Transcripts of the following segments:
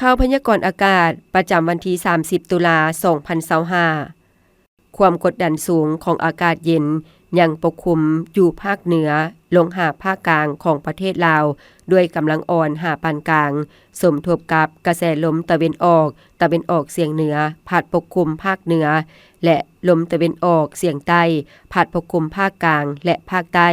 ຂ່າວພະຍາກອນອາກາດ ປະຈຳວັນທີສາມສິບ ຕຸລາ ສອງພັນຊາວຫ້າ. ຄວາມກົດດັນສູງຂອງອາກາດເຢັນຍັງປົກຄຸມຢູ່ພາກເໜືອ ລົງຫາພາກກາງຂອງປະເທດລາວ ດ້ວຍກຳລັງອ່ອນຫາປານກາງ, ສົມທົບກັບກະແສລົມຕາເວັນອອກ, ຕາເວັນອອກສຽງເໜືອ ພັດປົກຄຸມພາກເໜືອ ແລະ ລົມຕາເວັນອອກສຽງໃຕ້ ພັດປົກຄຸມພາກກາງ ແລະ ພາກໃຕ້,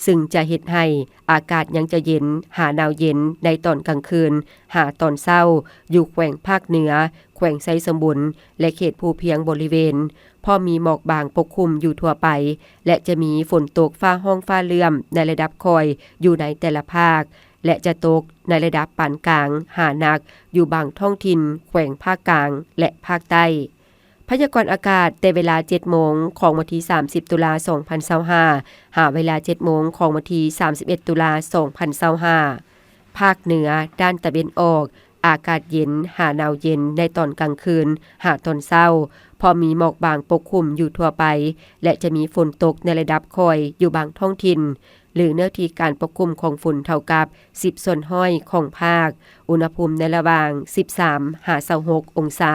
ຊຶ່ງຈະເຮັດໃຫ້ອາກາດຍັງຈະເຢັນຫາໜາວເຢັນໃນຕອນກາງຄືນຫາຕອນເຊົ້າ ຢູ່ແຂວງພາກເໜືອ, ແຂວງໄຊສົມບູນ ແລະ ເຂດພູພຽງບໍລິເວນ, ພ້ອມມີໝອກບາງປົກຄຸມຢູ່ທົ່ວໄປ ແລະ ຈະມີຝົນຕົກຟ້າຮ້ອງຟ້າເຫຼື້ອມໃນລະດັບຄ່ອຍຢູ່ໃນແຕ່ລະພາກ ແລະ ຈະຕົກໃນລະດັບປານກາງຫາໜັກຢູ່ບາງທ້ອງຖິ່ນແຂວງພາກກາງ ແລະ ພາກໃຕ້. ພະຍາກອນອາກາດແຕ່ເວລາເຈັດໂມງຂອງວັນທີສາມສິບ ຕຸລາ ສອງພັນຊາວຫ້າ ຫາເວລາເຈັດໂມງຂອງວັນທີສາມສິບເອັດ ຕຸລາ ສອງພັນຊາວຫ້າ. ພາກເໜືອດ້ານຕາເວັນອອກ ອາກາດເຢັນຫາໜາວເຢັນໃນຕອນກາງຄືນຫາຕອນເຊົ້າ, ພໍມີໝອກບາງປົກຄຸມຢູ່ທົ່ວໄປ ແລະ ຈະມີຝົນຕົກໃນລະດັບຄ່ອຍຢູ່ບາງທ້ອງຖິ່ນ ຫຼື ເນື້ອທີ່ການປົກຄຸມຂອງຝົນເທົ່າກັບສິບສ່ວນຮ້ອຍຂອງພາກ, ອຸນຫະພູມໃນລະຫວ່າງສິບສາມຫາຊາວຫົກອົງສາ.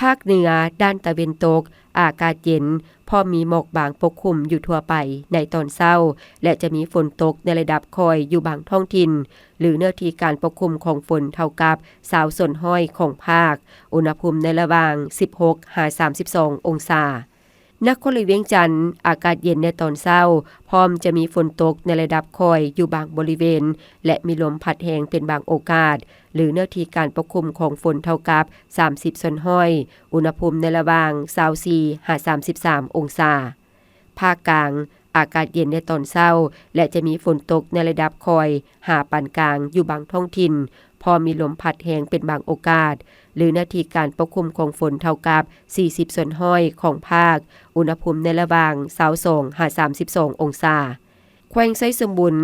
ພາກເໜືອດ້ານຕາເວັນຕົກ ອາກາດເຢັນ, ພ້ອມມີໝອກບາງປົກຄຸມຢູ່ທົ່ວໄປໃນຕອນເຊົ້າ ແລະ ຈະມີຝົນຕົກໃນລະດັບຄ່ອຍຢູ່ບາງທ້ອງຖິ່ນ ຫຼື ເນື້ອທີ່ການປົກຄຸມຂອງຝົນເທົ່າກັບຊາວສ່ວນຮ້ອຍຂອງພາກ, ອຸນຫະພູມໃນລະຫວ່າງສິບຫົກຫາສາມສິບສອງອົງສາ. ນະຄອນຫຼວງວຽງຈັນ ອາກາດເຢັນໃນຕອນເຊົ້າ, ພ້ອມຈະມີຝົນຕົກໃນລະດັບຄ່ອຍຢູ່ບາງບໍລິເວນ ແລະ ມີລົມພັດແຮງເປັນບາງໂອກາດ, ຫຼື ເນື້ອທີ່ການປົກຄຸມຂອງຝົນເທົ່າກັບສາມສິບສ່ວນຮ້ອຍ, ອຸນຫະພູມໃນລະຫວ່າງຊາວສີ່ຫາສາມສິບສາມອົງສາ. ພາກກາງ ອາກາດເຢັນໃນຕອນເຊົ້າ ແລະ ຈະມີຝົນຕົກໃນລະດັບຄ່ອຍຫາປານກາງຢູ່ບາງທ້ອງຖິ່ນ, ພ້ອມມີລົມພັດແຮງເປັນບາງໂອກາດ, ຫຼື ເນື້ອທີ່ການປົກຄຸມຂອງຝົນເທົ່າກັບສີ່ສິບສ່ວນຮ້ອຍຂອງພາກ, ອຸນຫະພູມໃນລະຫວ່າງຊາວສອງຫາສາມສິບສອງອົງສາ. ແຂວງໄຊສົມບູນ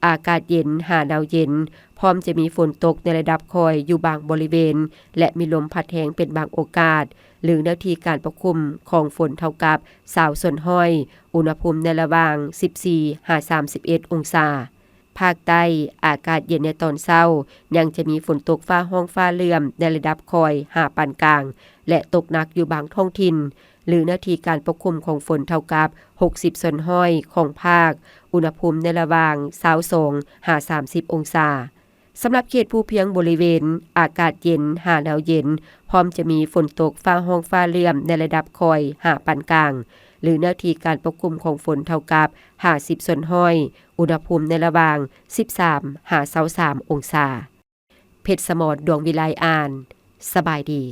ອາກາດເຢັນຫາໜາວເຢັນ, ພ້ອມຈະມີຝົນຕົກໃນລະດັບຄ່ອຍຢູ່ບາງບໍລິເວນ ແລະ ມີລົມພັດແຮງເປັນບາງໂອກາດ, ຫຼື ເນື້ອທີ່ການປົກຄຸມຂອງຝົນເທົ່າກັບຊາວສ່ວນຮ້ອຍ, ອຸນຫະພູມໃນລະຫວ່າງສິບສີ່ຫາສາມສິບເອັດອົງສາ. ພາກໃຕ້ ອາກາດເຢັນໃນຕອນເຊົ້າ, ຍັງຈະມີຝົນຕົກຟ້າຮ້ອງຟ້າເຫຼື້ອມໃນລະດັບຄ່ອຍຫາປານກາງ ແລະ ຕົກໜັກຢູ່ບາງທ້ອງຖິ່ນ, ຫຼື ເນື້ອທີ່ການປົກຄຸມຂອງຝົນເທົ່າກັບຫົກສິບສ່ວນຮ້ອຍຂອງພາກ, ອຸນຫະພູມໃນລະຫວ່າງຊາວສອງຫາສາມສິບອົງສາ. ສຳລັບເຂດພູພຽງບໍລິເວນ, ອາກາດເຢັນຫາໜາວເຢັນ, ພ້ອມຈະມີຝົນຕົກຟ້າຮ້ອງຟ້າເຫຼື້ອມໃນລະດັບຄ່ອຍຫາປານກາງ, ຫຼື ເນື້ອທີ່ການປົກຄຸມຂອງຝົນເທົ່າກັບຫ້າສິບສ່ວນຮ້ອຍ, ອຸນຫະພູມໃນລະຫວ່າງສິບສາມຫາຊາວສາມອົງສາ. ເພັດສະໝອນ ດວງວິໄລ ອ່ານ. ສະບາຍດີ.